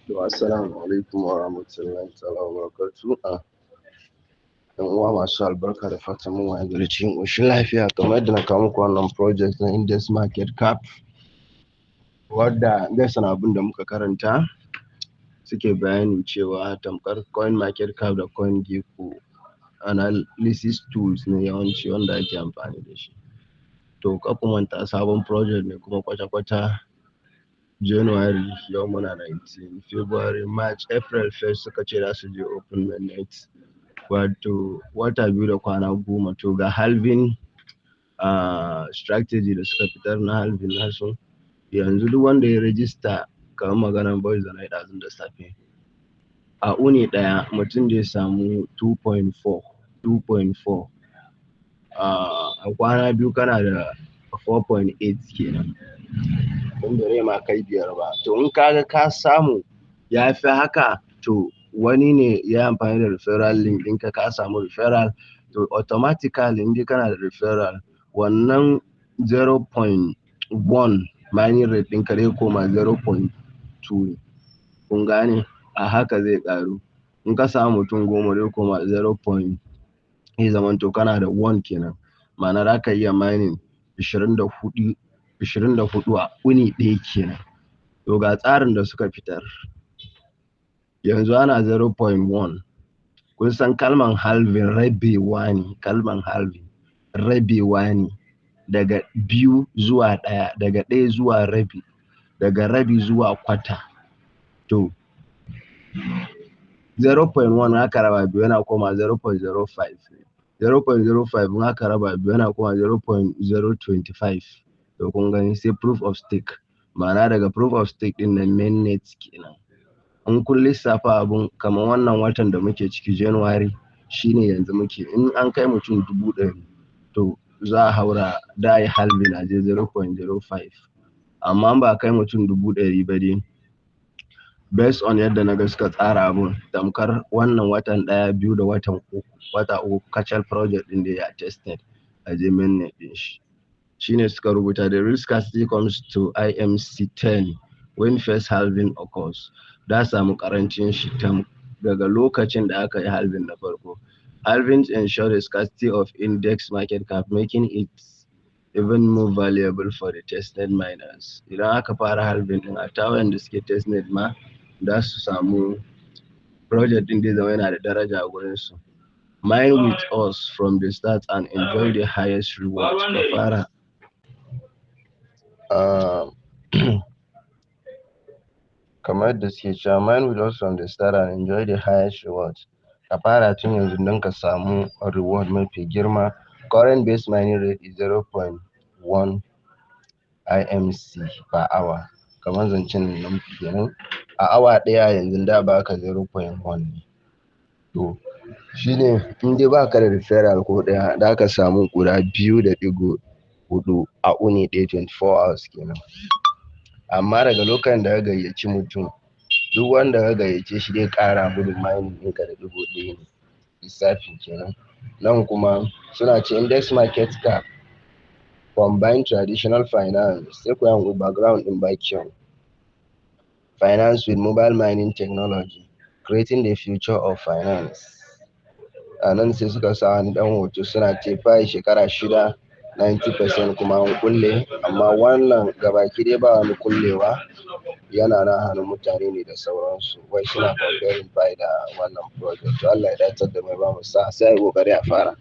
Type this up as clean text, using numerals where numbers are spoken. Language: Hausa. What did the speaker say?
To, assalamu alaikum wa rahmatullahi ta'ala wa barakatuhu. 'Yan uwa masu albarka, da fatan mun waye gari cikin ƙoshin lafiya. Kamar yadda na kawo muku wannan project na Index Market Cap, wadda based on abin da muka karanta suke bayani cewa tamkar Coin Market Cap da Coin Gecko analysis tools ne yawanci wanda ake amfani da shi. To, kar ku manta, sabon project ne kuma kwata-kwata January, yau muna 19 February, March, April 1st suka ce za su je open mainnet, wato wata 2 da kwana 10. To, ga halving strategy da suka fitar na halving nasu. Yanzu duk wanda ya register, kamar maganar voice da na yi ɗazun da safe, a wuni ɗaya mutum zai samu 2.4 2.4, a kwana 2 kana da 4.8 kenan, don bare ma kai 5 ba. To, in ka ga ka samu ya fi haka, to wani ne ya yi amfani da referral link ɗinka, ka samu referral. To, automatically in dai kana da referral, wannan 0.1 mining rate ɗinka zai koma 0.2. Kun gane? A haka zai ƙaru. In ka samu mutum 10, zai koma 0. Zai zamanto kana da 1 kenan, ma'ana za ka iya mining 24 24 a wuni ɗaya kenan. To, ga tsarin da suka fitar. Yanzu ana 0.1. Kun san kalman halving rabewa ne, kalman halving rabewa ne, daga biyu zuwa ɗaya, daga ɗaya zuwa rabi, daga rabi zuwa kwata. To, 0.1 aka raba biyu yana koma 0.05, 0.05 in aka raba biyu yana koma 0.025. To, kun gani, sai proof of stake, ma'ana daga proof of stake ɗin nan mainnet kenan. In kun lissafa abun, kamar wannan watan da muke ciki, January, shine yanzu muke, in an kai mutum 100,000, to za a haura da a yi halving a je 0.05. Amma ba kai mutum 100,000 ba dai, based on yadda na ga suka tsara abun, tamkar wannan watan ɗaya, biyu da watan uku, wata 3 kacal project ɗin da ya tested a je mainnet ɗin shi. Shine suka rubuta, "The real scarcity comes to IMC 10 when first halving occurs." Da samu karancin shi daga lokacin da aka yi halving na farko. Halving ensure the scarcity of Index Market Cap, making it even more valuable for the testnet miners. Idan aka fara halving din, a wayanda suke testnet ma za su samu project din, zai zama yana da daraja a gurin su. Mine with us from the start and enjoy the highest reward. Ka fara kamar yadda suke cewa, "Mine with us from the start and enjoy the highest reward." Ka fara tun yanzu don ka samu reward mafi girma. Current base mining rate is 0.1 IMC per hour. Kamar zancen nan kenan, a awa ɗaya yanzu da baka 0.1 ne. To, shine in dai baka da referral ko ɗaya, da ka samu guda 2.4 a wuni ɗaya, 24 hours kenan. Amma daga lokacin da ka gayyaci mutum, duk wanda ka gayyace shi zai ƙara gudun mining ɗinka da ɗigo ɗaya ne, lissafin kenan. Nan kuma suna ce Index Market Cap combine traditional finance, sai ku yi background ɗin ba kyau, finance with mobile mining technology, creating the future of finance. A nan sai suka sa wani ɗan hoto, suna ce Pi shekara 6, 90% kuma an kulle. Amma wannan gabaki dai ba wani kullewa, yana nan hannun mutane ne da sauransu. Wai suna comparing Pi da wannan project. To, Allah ya dacar da mai ba mu sa, sai a yi kokari a fara.